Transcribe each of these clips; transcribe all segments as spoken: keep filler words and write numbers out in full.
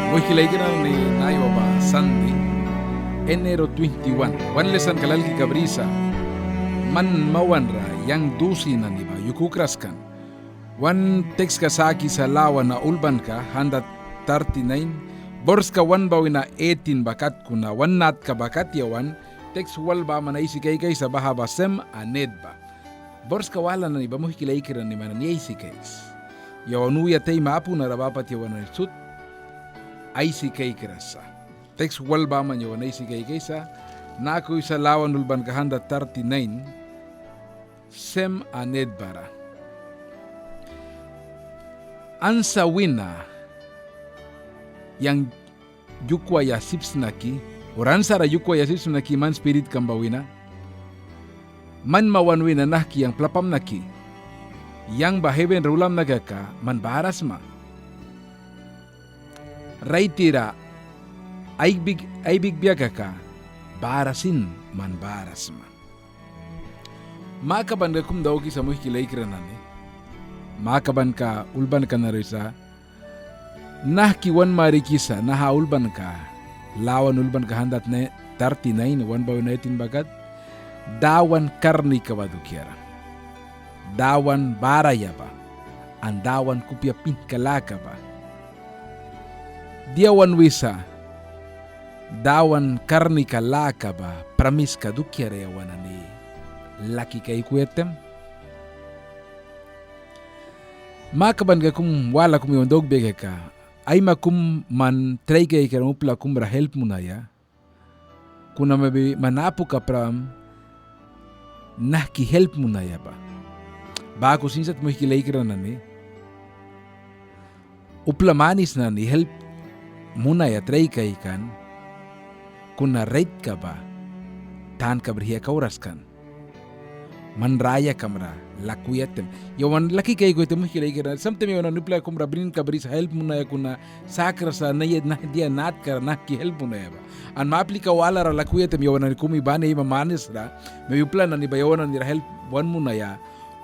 Muihki laikra nani, naiwa ba Sandi, enero twenty-one. Wan lesanka lalkika brisa: Man mawanra yang dusi nani ba yukukras kan. Wan tekska sakisa Lawana ulbanka handat thirty-nine, borska wan ba wina eighteen ba kat, kuna wan natka ba kat yawan teks wal baman aisi kaikaisa, baha ba Sem an Eat ba. Borska wala nani ba, muihki laikra nani, man nani aisi kaiks. Yawan uya taim apu nara ba pat yawan nani sut aisi kaikras sa. Teks wal baman yawan aisi kaikaisa. Naku wisa Lawana ulbanka handat thirty-nine, Sem an Eat bara: Ansa wina yang yukwaia sip sna ki, or ansara yukwaia sip sna ki man spiritkam ba wina. Man mawan wina nahki yang plapamna ki. Yang ba heven ra ulamna kaka man bara sma. Raitira aibik, aibikbia kaka bara sin man bara sma. Makabanka kum daukisa, muihki laikra nani. Makabanka ulbanka nara wisa nahki wan marikisa naha ulbanka, Lawana ulbanka handat thirty-nine, wan ba wina eighteen ba kat: Dawan karnika ba dukiara, Dawan bara ya ba, an Dawan kupia pihnka laka ba. Dia wan wisa Dawan karnika laka ba pramiska dukiara yawan nani laki kaikuya taim? Makabanka kum wala kum yawan daukbia kaka, aima kum man trai kaikram upla kum ra help munaia. Kuna maybe man apu kapram nahki help munaia ba. Baku sin sat, muihki laikra nani, upla manis nani help munaia trai kaikan, kuna raitka ba tanka brihia kauras kan. Man rayakam ra lakuya taim. Yawan laki kaikuya taim, muihki laikra nani, samtaim yawan nani upla kum ra brinka brisa help munaia, kuna sakras sa nahki dia natkara nahki help munaia ba. An ma aplika walara lakuya taim yawan nani kumi bani aima manis ra, maybe upla nani ba yawan nani ra help wan munaia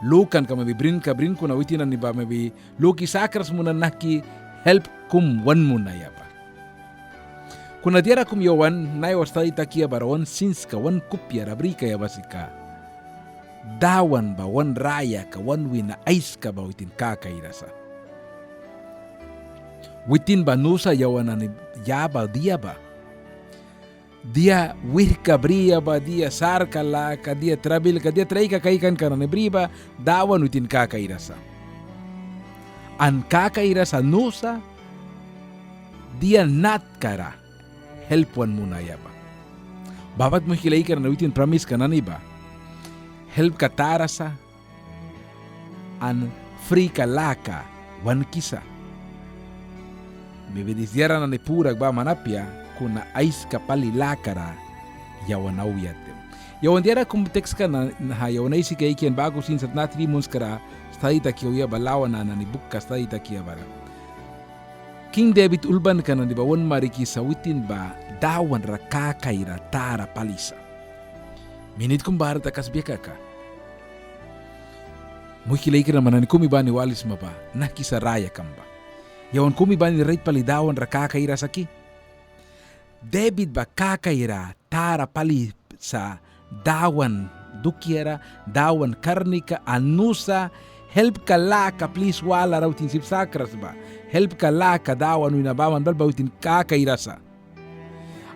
lukanka maybe brinka brin, kuna witin nani ba maybe luki sakras munan nahki help kum wan munaia ba. Kuna diara kum yawan naiwa stadi takaia bara wan sinska wan kupia ra brikaia ba sika, Dawan ba wan rayaka, wan wina aiska ba witin kakaira sa. Witin ba nusa yawan nani ya ba dia ba. Dia wihrka bri ya ba, dia sarka laka, dia trabilka, dia traika kaikanka nani bri ba, Dawan witin kakaira sa. An kakaira sa nusa dia natkara help wan munaia ba. Bapat, muihki laikra nani, witin pramiska nani ba helpka tara sa an frika laka wankisa. Maybe diara nani purak baman apia, kuna aiska pali lakara yawan auya taim. Yawan diara kum tekska naha yawan aisi kaikan baku sin sat naha tri munskara stadi takaia ba, Lawana nani bukka stadi takaia bara. King Debit ulbanka nani ba wan marikisa witin ba Dawan ra kakaira tara pali sa. Minit kum bara takaskbia kaka, muihki laikra nani, man nani kumi bani walisma ba nahki sa rayakam ba. Yawan kumi bani rait pali Dawan ra kakaira sa ki. Debit ba kakaira tara pali sa Dawan dukiara, Dawan karnika, an nusa helpka laka plis walara witin sip sakras ba. Helpka laka Dawan wina baman balba witin kakaira sa.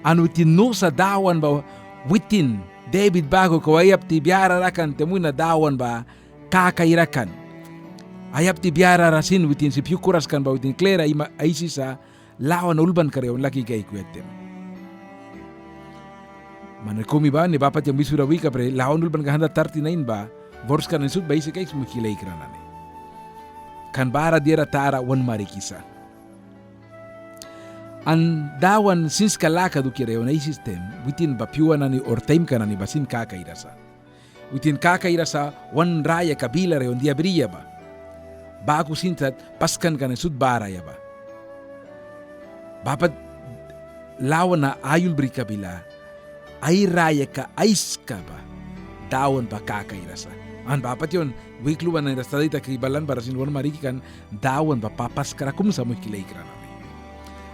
An witin nusa Dawan ba witin Debit baku kau ai yapti biara rakan taim wina Dawan ba kakaira kan. Ai yapti biara ra sin witin sip yukras kan ba witin klir aima aisisa Lawana ulbankara yawan laki kaikuya taim. Man nani kumi bani bapat yang bisura wika pre Lawana ulbanka handat tarti nain ba, borska nani sut ba aisi kaiks, muihki laikra nani. Kan bara diara tara wan marikisa. An Dawan sinska laka dukiara yawan aisisi taim, witin ba pyua nani or taimka nani ba sin kakaira sa. Witin kakaira sa wan rayaka bilara yawan dia bria ba. Baku sin sat paskanka nani sut bara ya ba. Bapat Lawana aiulbrika bila ai rayaka aiska ba Dawan ba kakaira sa. An bapat yawan wik luan nani ra stadi taki balan bara sin wan mariki kan Dawan ba papaskra kum sa, muihki laikra nani.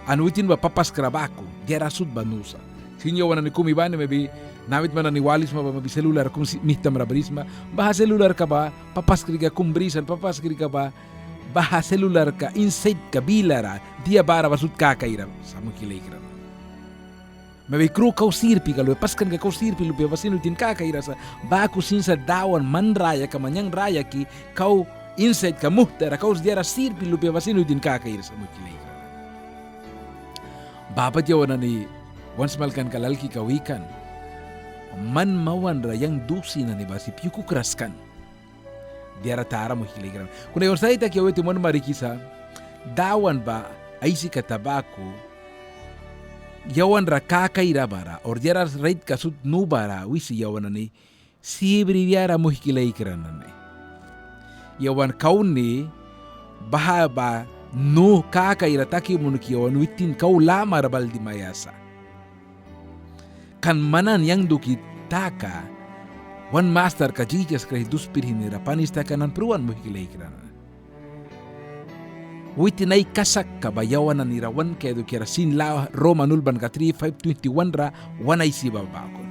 An witin ba papaskra baku, diara sut ba nusa. Sin yawan nani kumi bani mebi, namit man nani walisma ba mebi selular kum mihtamra brisma. Baha selularka ba papaskrika kum brisan, papaskrika ba baha selularka insaitka bilara dia bara ba sut kakaira sa, muihki laikra nani. Mebi kru kau sirpika lupia, paskanka kau sirpi lupia ba sin witin kakaira sa. Baku sin sa Dawan man rayaka, man yang rayaki kau insaitka muhtara kau diara sirpi lupia ba sin witin kakaira sa, muihki laikra. Baha pat yawan nani wan smalkanka lalkika wikan, man mawanra yang dusi nani ba sip yukukras kan. Diara tara, muihki laikra nani. Kuna yawan sait taki auya taim wan marikisa, Dawan ba aisi kata baku yawan ra kakaira bara or diara raitka sut nu bara wisi yawan nani sibri wiara, muihki laikra nani. Yawan kau ni baha ba nu kakaira taki munki yawan witin kau lamara bal dimaia sa. Kan man nani yang duki taka wan Mastarka Jisas Kraist dus prihni ra panis takan nani pruan, muihki laikra nani. Witin ai kasakka ba yawan nani ra wan kaia dukiara sin lâ Roman ulbanka three five twenty-one ra wan aisi ba baku.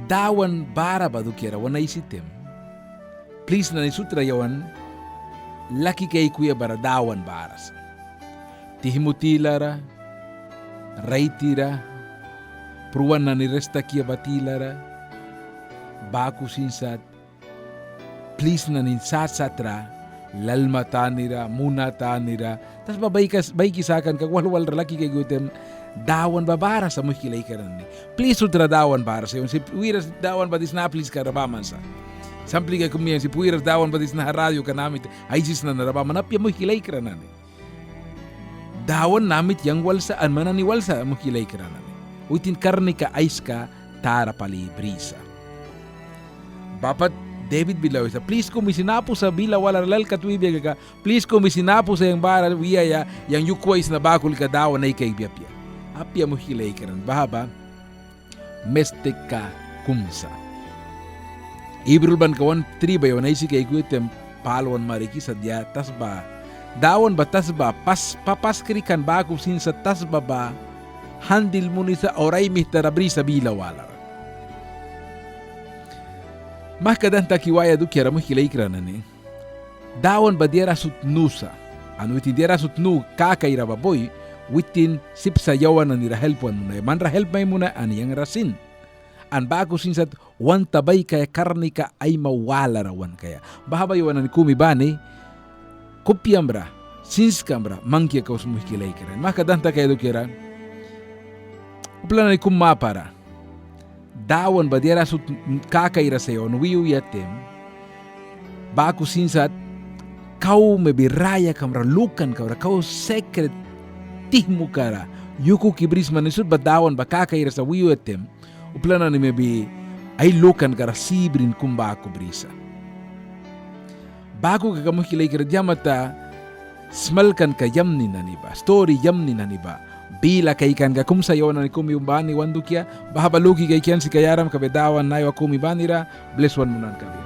Dawan bara ba dukiara wan aisi taim, plis nani sutra yawan laki kaikuya bara Dawan bara sa. Tihmu tilara, raitira, pruan nani res takia ba tilara, baku sin sat, plis nani sat satra, lalma tanira, muna tanira, tasba baiki sakanka walwal ra laki kaikuya taim, Dawan ba bara sa, muihki laikra nani. Plis sutra Dawan bara sa, yawan sip wiras Dawan ba dis naha pliska ra baman sa. Samplika kumi yang sip wiras Dawan ba dis naha radioka namit aisisna nara baman apia, muihki laikra nani. Dawan namit yang wal sa an man nani wal sa, muihki laikra nani. Witin karnika aiska tara pali brisa. Baha pat David bila wisa, plis kumi sin apu sa bila walara lal kat wibia kaka, plis kumi sin apu sa yang bara wiaia yang yukwaisna baku lika Dawan ai kaikbia apia. Apia, muihki laikra nani, baha ba mistikka kum sa. Hibru ulbanka wan tri ba yawan aisi kaikuya taim Pâl wan marikisa dia tasba, Dawan ba tasba pas, papaskri kan baku sin sa tasba ba handil munisa or ai mihtara brisa bila walara. Mahka dan taki waia dukiara, muihki laikra nani. Dawan ba diara sut nu sa. An witin diara sut nu kakaira ba bui, witin sip sa yawan nani ra help wan munaia. Man ra help mai munaia an yang ra sin. An baku sin sat wan ta baikaia karnika aima walara wan kaia. Baha ba yawan nani kumi bani kupiamra, sinskam ra mangkia kaus, muihki laikra nani. Mahka dan takaia dukiara, upla nani kum mapara Dawan ba diara sut kakaira sa yawan wiuya taim, baku sin sat kau mebi rayakam ra, lukankam ra, kau sekret tihmuka ra yukuki brisma nani sut ba Dawan ba kakaira sa wiuya taim, upla nani mebi ai lukanka ra sibrin kum baku brisa. Baku kaka, muihki laikra, dia mata smalkanka yamni nani ba, sturi yamni nani ba bila kaikanka kum sa yawan nani kumi bani wan dukia. Baha ba luki kaiki ansika yaram kabia Dawan naiwa kumi banira bles wan munan kabia.